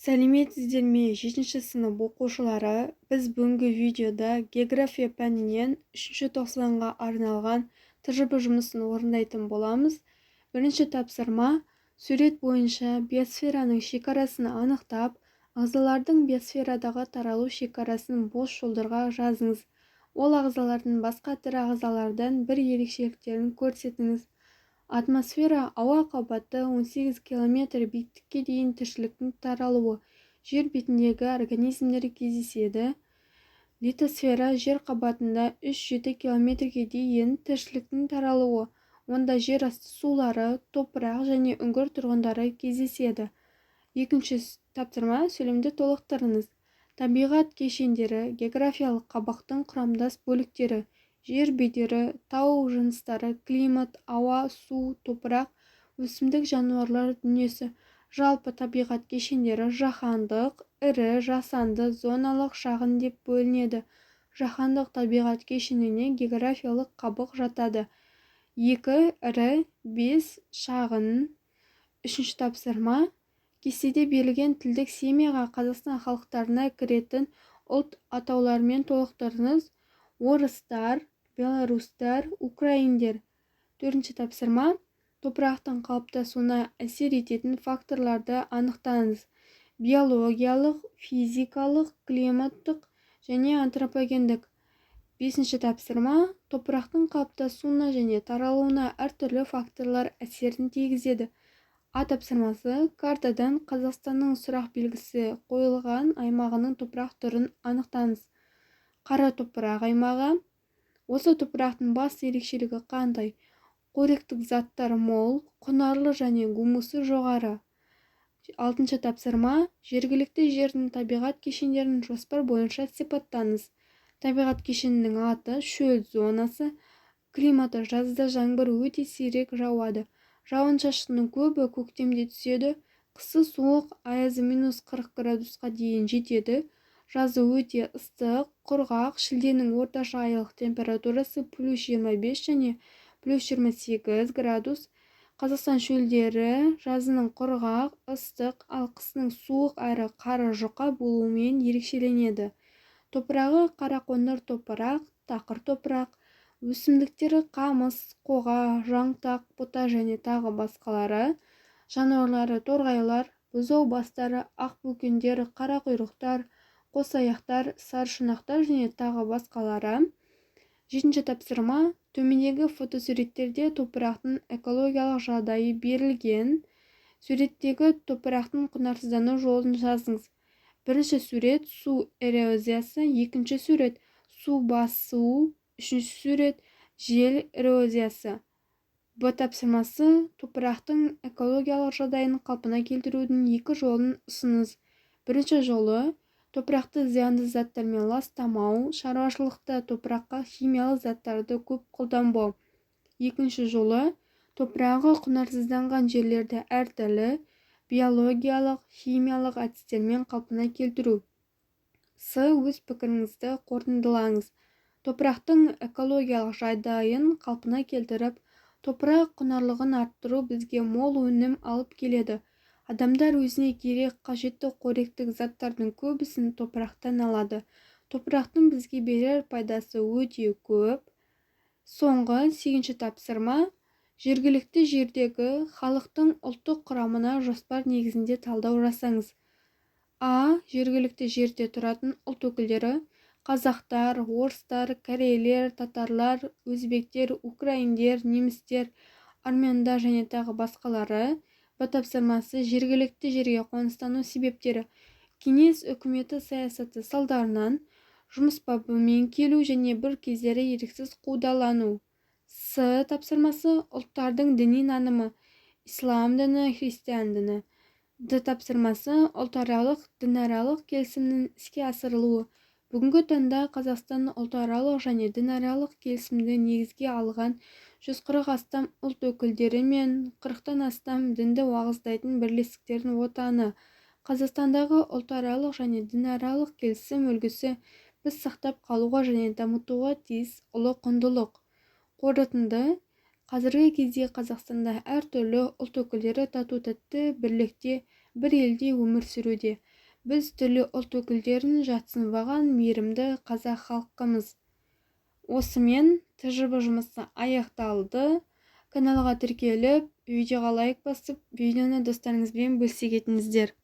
Сәлеметсіздер ме, жетінші сынып оқушылары! Біз бүгінгі видеода география пәнінен үшінші тоқсанға арналған ТЖБ жұмысын орындайтын боламыз. Бірінші тапсырма: сурет бойынша биосфераның шекарасын анықтап, ағзалардың биосферадағы таралу шекарасын бос жолдарға жазыңыз. Ол ағзалардың басқа тірі ағзалардан бір ерекшеліктерін көрсетіңіз. Атмосфера – ауа қабаты, 18 километр биіктікке дейін тіршіліктің таралуы, жер бетіндегі организмдер кездеседі. Литосфера – жер қабатында 3-7 километрге дейін тіршіліктің таралуы, онда жер асты сулары, топырақ және үңгір тұрғындары кездеседі. Екінші тапсырма: сөйлемді толықтырыңыз. Табиғат кешендері – географиялық қабықтың құрамдас бөліктері: жер бедері, тау жыныстары, климат, ауа, су, топырақ, өсімдік, жануарлар дүниесі. Жалпы табиғат кешендері жаһандық, ірі, жасанды, зоналық, шағын деп бөлінеді. Жаһандық табиғат кешеніне географиялық қабық жатады: екі ірі, бес шағын. Үшінші тапсырма: кестеде берілген тілдік семьяға Қазақстан халықтарына кіретін ұлт атауларымен толықтырыңыз: орыстар, белорустар, украиндер. Төртінші тапсырма: топырақтың қалыптасуына әсер ететін факторларды анықтаңыз: биологиялық, физикалық, климаттық және антропогендік. Бесінші тапсырма: топырақтың қалыптасуына және таралуына әртүрлі факторлар әсерін тигізеді. А тапсырмасы: картадан Қазақстанның сұрақ белгісі қойылған аймағының топырақ түрін анықтаңыз. Қара топырақ аймағы. Осы топырақтың басты ерекшелігі қандай? Қоректік заттар мол, құнарлы және гумусы жоғары. Алтыншы тапсырма: жергілікті жердің табиғат кешендерін жоспар бойынша сипаттаңыз. Табиғат кешенінің аты – шөл зонасы. Климаты: жазда жаңбыр өте сирек жауады, жауын-шашынның көбі көктемде түседі. Қысы суық, аязы минус 40 градусқа дейін жетеді. Жазы өте ыстық, құрғақ. Шілденің орташа айлық температурасы плюс 25 және плюс 28 градус. Қазақстан шөлдері жазының құрғақ, ыстық, ал қысының суық әрі қары жұқа болуымен ерекшеленеді. Топырағы – қарақоңыр топырақ, тақыр топырақ. Өсімдіктері – қамыс, қоға, жаңтақ, бұта және тағы басқалары. Жануарлары – торғайлар, бұзаубастар, ақбөкендер, қарақұйрықтар, қосаяқтар, сарышұнақтар және тағы басқалары. Жетінші тапсырма: төмендегі фотосуреттерде топырақтың экологиялық жағдайы берілген. Суреттегі топырақтың құнарсыздану жолын жазыңыз. Бірінші сурет – су эрозиясы, екінші сурет – су басу, үшінші сурет – жел эрозиясы. Б тапсырмасы: топырақтың экологиялық жағдайын қалпына келтірудің екі жолын ұсыныңыз. Бірінші жолы – топырақты зиянды заттармен ластамау, шаруашылықта топыраққа химиялық заттарды көп қолданбау. Екінші жолы – топырағы құнарсызданған жерлерді әртүрлі биологиялық, химиялық әдістермен қалпына келтіру. С өз пікіріңізді қорытындылаңыз. Топырақтың экологиялық жағдайын қалпына келтіріп, топырақ құнарлылығын арттыру бізге мол өнім алып келеді. Адамдар өзіне керек, қажетті қоректік заттардың көбісін топырақтан алады. Топырақтың бізге берер пайдасы өте көп. Соңғы, сегізінші тапсырма: жергілікті жердегі халықтың ұлттық құрамына жоспар негізінде талдау жасаңыз. А жергілікті жерде тұратын ұлт өкілдері: қазақтар, орыстар, корейлер, татарлар, өзбектер, украиндер, немістер, армяндар және тағы басқалары. Б тапсырмасы: жергілікті жерге қоныстану себептері: кеңес үкіметі саясаты салдарынан, жұмыс бабымен келу және бір кездері еріксіз қудалану. С тапсырмасы: ұлттардың діни нанымы: ислам діні, христиан діні. Д тапсырмасы: ұлтаралық, дінаралық келісімнің іске асырылуы. Бүгінгі таңда Қазақстан ұлтаралық және дінаралық келісімді негізге алған 140 астам ұлт өкілдері мен 40-тан астам дінді уағыздайтын бірлестіктердің отаны. Қазақстандағы ұлтаралық және дінаралық келісім үлгісі біз сақтап қалуға және дамытуға тиіс ұлы құндылық. Қорытынды: қазіргі кезде Қазақстанда әртүрлі ұлт өкілдері тату-тәтті, бірлікте, Бір елде өмір сүруде. Біз түрлі ұлт өкілдерін жатсынбаған мейірімді қазақ халқымыз. Осымен ТЖБ жұмысы аяқталды. Каналға тіркеліп, видеоға лайк басып, видеоны достарыңызбен бөлісе кетіңіздер.